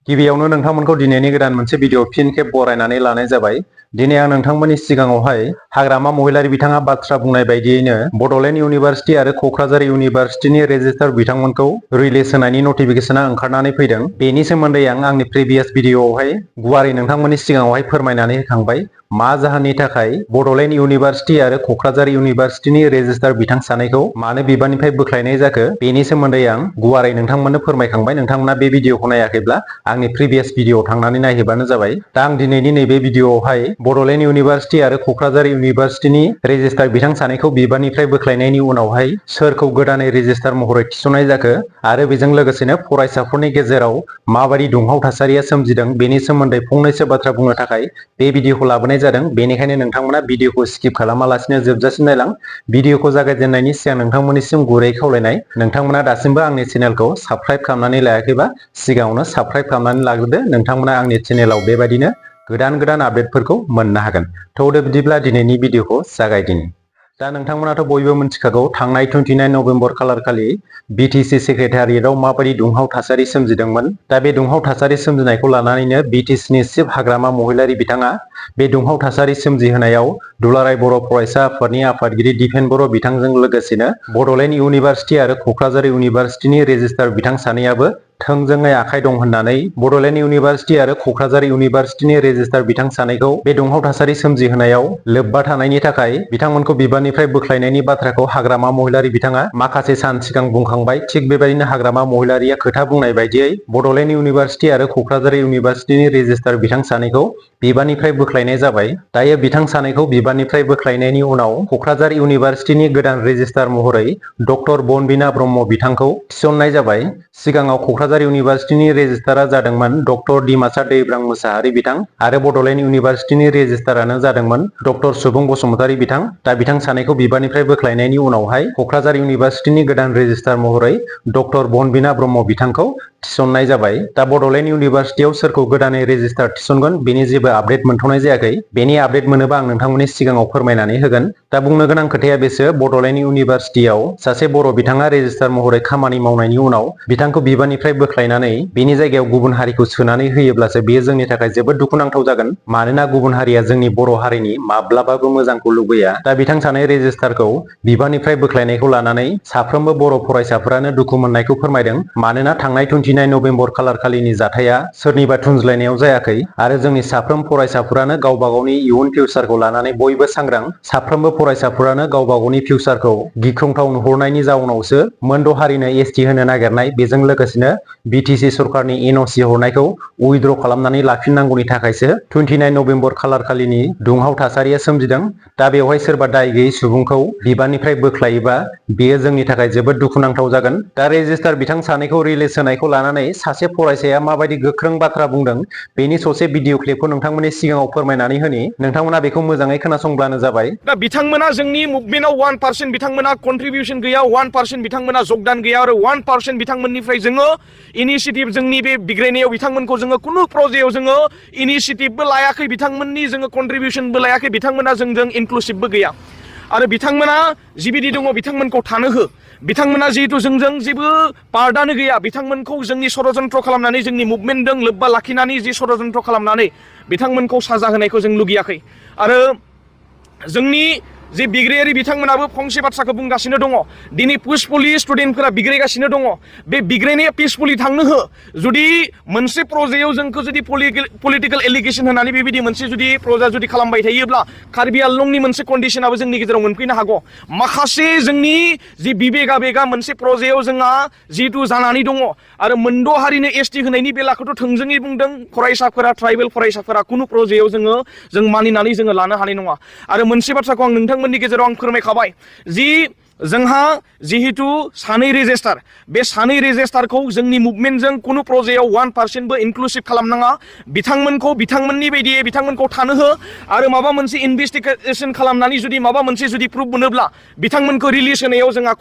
गिबियावनो नोंथांमोनखौ दिनैनि गोदान मोनसे भिडिअ फिन खेब बरायनानै लानाय जाबाय। दिनै आं नोंथांमोननि सिगाङावहाय हाग्रामा महिलारि बिथाङा बाथ्रा बुंनाय बायदियैनो बड'लेण्ड इउनिभारसिटि आरो क'क्राझार इउनिभारसिटिनि रेजिस्टार बिथांमोनखौ रिलिज होनायनि नटिफिकेसना ओंखारनानै फैदों। बेनि सोमोन्दै आं आंनि प्रिभियास भिडिअआवहाय गुवारै नोंथांमोननि सिगाङावहाय फोरमायनानै होखांबाय। मा जाहोननि थाखाय बड'लेण्ड इउनिभारसिटि आरो क'क्राझार इउनिभारसिटिनि रेजिस्टार बिथां सानैखौ मानो बिबाननिफ्राय बोख्लायनाय जाखो बेनि सोमोन्दै आं गुवारै नोंथांमोननो फोरमायखांबाय। नोंथांमोना बे भिडिअखौ नायाखैब्ला आंनि प्रिभियास भिडिअआव थांनानै नायहैबानो जाबाय। दा आं दिनैनि नैबे भिडिअआवहाय बड'लेण्ड इउनिभारसिटि आरो क'क्राझार इउनिभारसिटिनि रेजिस्टार बिथां सानैखौ बिबाननिफ्राय बोख्लायनायनि उनावहाय सोरखौ गोदानै रेजिस्टार महरै थिसननाय जाखो आरो बेजों लोगोसेनो फरायसाफोरनि गेजेराव माबायदि दुंहाव थासारिया सोमजिदों बेनि सोमोन्दै फंनैसो बाथ्रा बुंनो थाखाय बे भिडिअखौ लाबोनाय जादों। बेनिखायनो नोंथांमोना भिडिअखौ स्किप खालामालासिनो जोबजासिम नायलां। भिडिअखौ जागायजेननायनि सिगां नोंथांमोननिसिम गुरै खावलायनाय, नोंथांमोना दासिमबो आंनि चेनेलखौ साबस्क्राइब खालामनानै लायाखैबा सिगाङावनो साबस्क्राइब खालामनानै लाग्रोदो। नोंथांमोना आंनि चेनेलाव बेबायदिनो गोदान आपडेटफोरखौ मोननो हागोन। थौदो बिदिब्ला दिनैनि भिडिअखौ जागायदिनि। दा नोंथांमोनाथ' बयबो मिथिखागौ थांनाय 29 नभेम्बर खालार खालि बिटिसि सेक्रेटारियेटआव माबायदि दुंहाव थासारि सोमजिदोंमोन। दा बे दुंहाव थासारि सोमजिनायखौ लानानैनो बिटिसिनि चिफ हाग्रामा महिलारि बिथाङा बे दुंहाव थासारि सोमजिहोनायाव दुलाराय बर' फरायसा आफादनि आफादगिरि दिपेन बर' बिथांजों लोगोसेनो बड'लेण्ड इउनिभारसिटि आरो क'क्राझार इउनिभारसिटिनि रेजिस्टार बिथां सानैयाबो थोंजोङै आखाइ दं होननानै बड'लेण्ड इउनिभारसिटि आरो क'क्राझार इउनिभारसिटिनि रेजिस्टार बिथां सानैखौ बे दुंहाव थासारि सोमजिहोनायाव लोब्बा थानायनि थाखाय बिथांमोनखौ बिबाननिफ्राय बोख्लायनायनि बाथ्राखौ हाग्रामा महिलारि बिथाङा माखासे सान सिगां बुंखांबाय। थिग बेबायदिनो हाग्रामा महिलारिया खोथा बुंनाय बायदियै बड'लेण्ड इउनिभारसिटि आरो क'क्राझार इउनिभारसिटिनि रेजिस्टार बिथां सानैखौ बिबाननिफ्राय बोख्लायनाय जाबाय। दायो बिथां सानैखौ बिबाननिफ्राय बोख्लायनायनि उनाव क'क्राझार इउनिभारसिटिनि गोदान रेजिस्टार महरै डक्टर बनबिना ब्रह्म बिथांखौ थिसननाय जाबाय। सिगाङाव क'क्राझार इउनिभारसिटिनि रेजिस्टारा जादोंमोन डक्टर डिमासा दैब्रां मोसाहारि बिथां आरो बड'लेण्ड इउनिभारसिटिनि रेजिस्टारानो जादोंमोन डक्टर सापान बसुमतारी बिथां। दा बिथां सानैखौ बिबाननिफ्राय बोख्लायनायनि उनावहाय क'क्राझार इउनिभारसिटिनि गोदान रेजिस्टार महरै डक्टर बनबिना ब्रह्म बिथांखौ थिसननाय जाबाय। दा बड'लेण्ड इउनिभारसिटियाव सोरखौ गोदानै रेजिस्टार थिसनगोन बेनि जेबो आपडेट मोनथ'नाय जायाखै। बेनि आपडेट मोनोबा आं नोंथांमोननि सिगाङाव फोरमायनानै होगोन। दा बुंनो गोनां खोथाया बेसो, बड'लेण्ड इउनिभारसिटियाव सासे बर' बिथाङा रेजिस्टार महरै खामानि मावनायनि उनाव बिथांखौ बिबाननिफ्राय बोख्लायनानै बेनि जायगायाव गुबुन हारिखौ सोनानै होयोब्लासो बेयो जोंनि थाखाय जोबोद दुखुनांथाव जागोन। मानोना गुबुन हारिया जोंनि बर' हारिनि माब्लाबाबो मोजांखौ लुबैया। दा बिथां सानै रेजिस्टारखौ बिबाननिफ्राय बोख्लायनायखौ लानानै साफ्रोमबो बर' फरायसाफोरानो दुखु मोननायखौ फोरमायदों। मानोना थांनाय 29 नभेम्बर खालार खालिनि जाथाया सोरनिबा थुनज्लायनायाव जायाखै आरो जोंनि साफ्रोम फरायसाफोरानो गावबा गावनि इयुन फिउचारखौ लानानै बयबो सांग्रां। साफ्रोमबो फरायसाफोरानो गावबा गावनि फिउचारखौ गिख्रंथाव नुहुरनायनि जाउनावसो मोनद' हारिनो एसटि होनो नागिरनाय, बेजों लोगोसेनो बिटिसि सरकारनि एनअसि हरनायखौ उइथड्र खालामनानै लाफिननांगौनि थाखायसो 29 नभेम्बर खालार खालिनि दुंहाव थासारिया सोमजिदों। दा बेवहाय सोरबा दाय गैयै सुबुंखौ बिबाननिफ्राय बोख्लायोबा बेयो जोंनि थाखाय जोबोद दुखुनांथाव जागोन। दा रेजिस्टार बिथां सानैखौ रिलिज होनायखौ लानानै सासे फरायसाया माबायदि गोख्रों बाथ्रा बुंदों बेनि ससे भिडिअ क्लिपखौ नोंथांमोननि सिगाङाव फोरमायनानै होनि, नोंथांमोना बेखौ मोजाङै खोनासंब्लानो जाबाय। दा बिथांमोना जोंनि मुभमेन्टआव 1% बिथांमोना कन्ट्रिबिउसन गैया, 1% बिथांमोना जगदान गैया आरो 1% बिथांमोननिफ्राय जोङो इनिशिएटिभ जोंनि बे बिग्रायनायाव बिथांमोनखौ जोङो कुनु प्रजेक्टआव जोङो इनिशिएटिभबो लायाखै, बिथांमोननि जोङो कन्ट्रिबिउसनबो लायाखै, बिथांमोना जोंजों इनक्लुसिभबो गैया। आरो बिथांमोना जिबायदि दङ बिथांमोनखौ थानो हो। बिथांमोना जिहेतु जोंजों जेबो पार्टआनो गैया, बिथांमोनखौ जोंनि षड़यन्त्र खालामनानै जोंनि मुभमेन्टजों लोब्बा लाखिनानै जि षड़यन्त्र खालामनानै बिथांमोनखौ साजा होनायखौ जों लुगैयाखै। आरो जोंनि जे बिग्रायारि बिथांमोनाबो फंसे बाथ्राखौ बुंगासिनो दङ, दिनै पिसफुलि स्टुडेन्टफोरा बिग्रायगासिनो दङ। बे बिग्रायनाया पिसफुलि थांनो हो। जुदि मोनसे प्रजेक्टआव जोंखौ जुदि पलिटिकेल एलिगेसन होनानै बेबायदि मोनसे जुदि प्रजा जुदि खालामबाय थायोब्ला कार्बि आंलंनि मोनसे कन्डिशनाबो जोंनि गेजेराव मोनफैनो हागौ। माखासे जोंनि जि बिबेगा बेगा मोनसे प्रजेक्टआव जोंहा जिहेतु जानानै दङ आरो मोनद' हारिनो एसटि होनायनि बेलाखौथ' थोंजोङै बुंदों फरायसाफोरा, ट्राइबेल फरायसाफोरा कुनु प्रजेक्टआव जों मानिनानै जोङो लानो हानाय नङा। आरो मोनसे बाथ्राखौ आं नोंथांमोननि गेजेराव आं फोरमायखाबाय जि जोंहा जिहेतु सानै रेजिस्टार, बे सानै रेजिस्टारखौ जोंनि मुभमेन्टजों कुनु प्रजेक्टआव 1%बो इनक्लुसिभ खालामनाङा। बिथांमोनखौ बिथांमोननि बायदियै बिथांमोनखौ थानो हो आरो माबा मोनसे इनभेस्टिगेसन खालामनानै जुदि माबा मोनसे जुदि प्रुफ मोनोब्ला बिथांमोनखौ रिलिज होनायाव जोंहा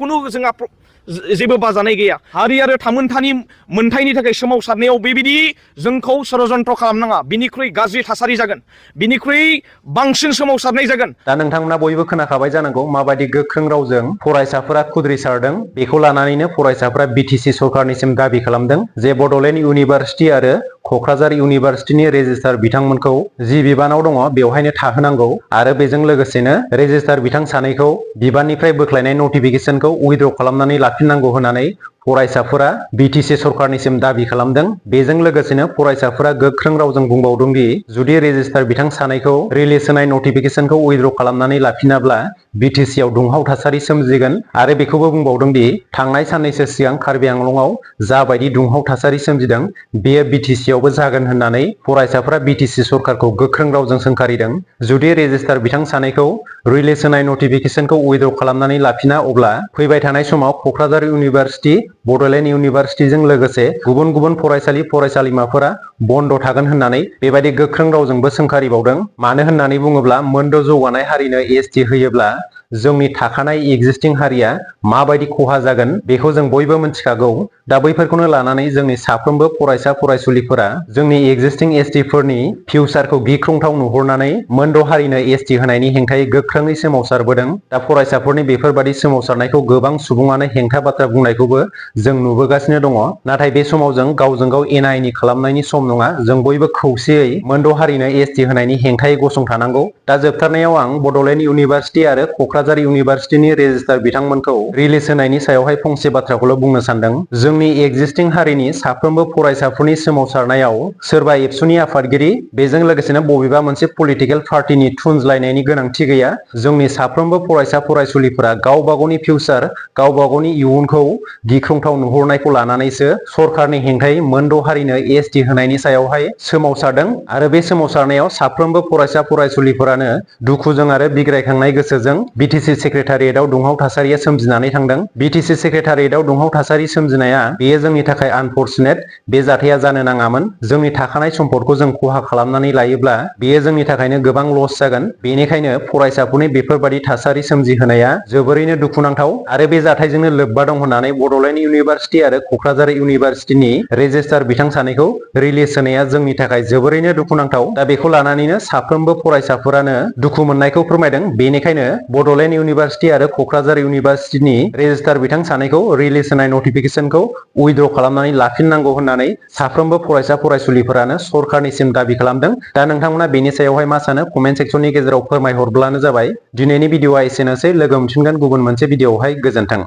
जेबो बाजानाय गैया। हारि आरो थामोनथानि मोनथायनि थाखाय सोमावसारनायाव बेबायदि जोंखौ षड़यन्त्र खालामनाङा, बिनिख्रुइ गाज्रि थासारि जागोन, बिनिख्रुइ बांसिन सोमावसारनाय जागोन। दा नोंथांमोना बयबो खोनाखाबाय जानांगौ माबायदि गोख्रों रावजों फरायसाफोरा खुद्रिसारदों। बेखौ लानानैनो फरायसाफोरा बिटिसि सरकारनिसिम दाबि खालामदों जे बड'लेण्ड इउनिभारसिटि आरो क'क्राझार इउनिभारसिटिनि रेजिस्ट्रार बिथांमोनखौ जि बिबानाव दङ बेवहायनो थाहोनांगौ आरो बेजों लोगोसेनो रेजिस्ट्रार बिथां सानैखौ बिबाननिफ्राय बोख्लायनाय नटिफिकेसनखौ उइथड्र खालामनानै लाफिननांगौ होननानै फरायसाफोरा बिटिसि सरकारनिसिम दाबि खालामदों। बेजों लोगोसेनो फरायसाफोरा गोख्रों रावजों बुंबावदों दि जुदि रेजिस्ट्रार बिथां सानैखौ रिलिज होनाय नटिफिकेसनखौ उइथड्र खालामनानै लाफिनाब्ला बिटिसिआव दुंहाव थासारि सोमजिगोन आरो बेखौबो बुंबावदों दि थांनाय साननैसो सिगां कार्बि आंलंआव जाबायदि दुंहाव थासारि सोमजिदों बेयो बिटिसिआवबो जागोन होननानै फरायसाफोरा बिटिसि सरकारखौ गोख्रों रावजों सोंखारिदों। जुदि रेजिस्ट्रार बिथां सानैखौ रिलिज होनाय नटिफिकेसनखौ उइथड्र खालामनानै लाफिना अब्ला फैबाय थानाय समाव क'क्राझार इउनिभारसिटि, बड'लेण्ड इउनिभारसिटिजों लोगोसे गुबुन गुबुन फरायसालि फरायसालिमाफोरा बन्द थागोन होननानै बेबायदि गोख्रों रावजोंबो सोंखारिबावदों। मानो होननानै बुङोब्ला मोनद' जौगानाय हारिनो एसटि होयोब्ला जोंनि थाखानाय एक्जिस्टिं हारिया माबायदि खहा जागोन बेखौ जों बयबो मिथिखागौ। दा बैफोरखौनो लानानै जोंनि साफ्रोमबो फरायसा फरायसुलिफोरा जोंनि एक्जिस्टिं एसटिफोरनि फिउचारखौ गिख्रंथाव नुहुरनानै मोनद' हारिनो एसटि होनायनि हेंथायै गोख्रोङै सोमावसारबोदों। दा फरायसाफोरनि बेफोरबादि सोमावसारनायखौ गोबां सुबुङानो हेंथा बाथ्रा बुंनायखौबो जों नुबोगासिनो दङ। नाथाय बे समाव जों गावजों गाव एना एनि खालामनायनि सम नङा। जों बयबो खौसेयै मोनद' हारिनो एसटि होनायनि हेंथायै गसंथानांगौ। दा जोबथारनायाव आं बड'लेण्ड इउनिभारसिटि आरो क'क्राझार इउनिभारसिटिनि रेजिस्ट्रार बिथांमोनखौ रिलिज होनायनि सायावहाय फंसे बाथ्राखौल' बुंनो सानदों। जोंनि एक्जिस्टिं हारिनि साफ्रोमबो फरायसाफोरनि सोमावसारनायाव सोरबा एबसुनि आफादगिरि बेजों लोगोसेनो बबेबा मोनसे पलिटिकेल पार्टिनि थुनज्लायनायनि गोनांथि गैया। जोंनि साफ्रोमबो फरायसा फरायसुलिफोरा गावबा गावनि फिउचार, गावबा गावनि इयुनखौ गिख्रंथाव नुहुरनायखौ लानानैसो सरकारनि हेंथायै मोनद' हारिनो एसटि होनायनि सायावहाय सोमावसारदों आरो बे सोमावसारनायाव साफ्रोमबो फरायसा फरायसुलिफोरानो दुखुजों आरो बिग्रायखांनाय गोसोजों बिटिसि सेक्रेटारियेटआव दुंहाव थासारिया सोमजिनानै थांदों। बिटिसि सेक्रेटारियेटआव दुंहाव थासारि सोमजिनाया बेयो जोंनि थाखाय आनफरचुनेट। बे जाथाया जानो नाङामोन। जोंनि थाखानाय सम्पदखौ जों खहा खालामनानै लायोब्ला बेयो जोंनि थाखायनो गोबां लस जागोन। बेनिखायनो फरायसाफोरनि बेफोरबादि थासारि सोमजिहोनाया जोबोरैनो दुखुनांथाव आरो बे जाथायजोंनो लोब्बा दं होननानै बड'लेण्ड इउनिभारसिटि आरो क'क्राझार इउनिभारसिटिनि रेजिस्ट्रार बिथां सानैखौ रिलिज होनाया जोंनि थाखाय जोबोरैनो दुखुनांथाव। दा बेखौ लानानैनो साफ्रोमबो फरायसाफोरानो दुखु मोननायखौ फोरमायदों। बेनिखायनो बड'लेण्ड इउनिभारसिटि आरो क'क्राझार इउनिभारसिटिनि रेजिस्ट्रार बिथां सानैखौ रिलिज होनाय नटिफिकेसनखौ उइथड्र खालामनानै लाफिननांगौ होननानै साफ्रोमबो फरायसा फरायसुलिफोरानो सरकारनिसिम दाबि खालामदों। दा नोंथांमोना बेनि सायावहाय मा सानो कमेन्ट सेक्सननि गेजेराव फोरमायहरब्लानो जाबाय। दिनैनि भिडिअआ एसेनोसै। लोगो मोनफिनगोन गुबुन मोनसे भिडिअआवहाय। गोजोन्थों।